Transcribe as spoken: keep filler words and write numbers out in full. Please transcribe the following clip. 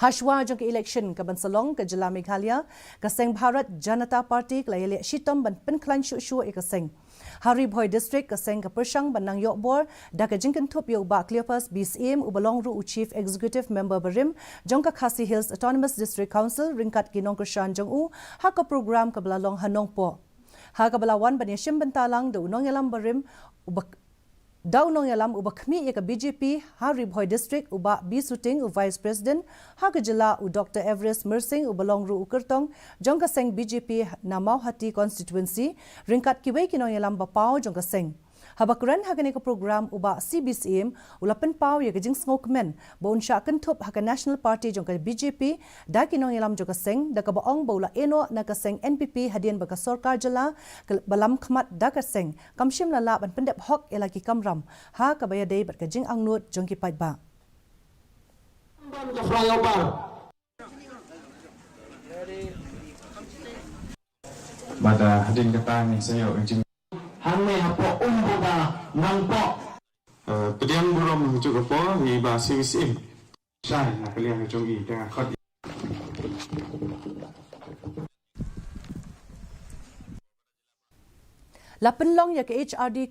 Hashwa jong ka election ka ban sa long ka jylla Meghalaya, ka seng Bharat Janata Party ka la ïaleh shitom ban pynkhlaiñ shuh shuh ïa ka seng. Ha Ri Bhoi District, ka seng ka pyrshang ban nang ïoh bor da ka jingkynthup ïa u Bah Cleopas B Syiem, uba long ruh u Chief Executive Member barim jong ka Khasi Hills Autonomous District Council, ryngkat ki nongkyrshan jong u, ha ka program kaba la long ha Nongpoh. Ha kaba la wan ban ïashim bynta lang da u nongïalam barim, uba Da u nongïalam uba khmih ïa ka B J P ha Ri Bhoi District, u Bah B Suting, u Vice President, ha ka jylla, u Doctor Everest Myrsing, uba long ruh u kyrtong jong ka seng B J P na Mawhati Constituency, ryngkat kiwei ki nongïalam ba paw jong ka seng. Haba kren ha kane ka program, u Bah C B Syiem u la pynpaw ïa ka jingsngewkmen ba un shah kynthup ha ka National Party jong ka B J P da ki nongïalam jong ka seng, da kaba ong ba u la ïehnoh na ka seng N P P hadien ba ka sorkar jylla ka ba lam khmat da ka seng kam shym la lah ban pyndep hok ïa la ki kamram ha kaba ïadei bad ka jingangnud jong ki paidbah. Bad hadien kata ngin sa ïoh ka jing hangne hapoh Umbuba Nongpoh. Eh, pdiang burom ha kajuh ka por ïa i Bah C B Syiem. Shai na ka liang ka jong i, te nga khot. La pynlong ïa ka H R D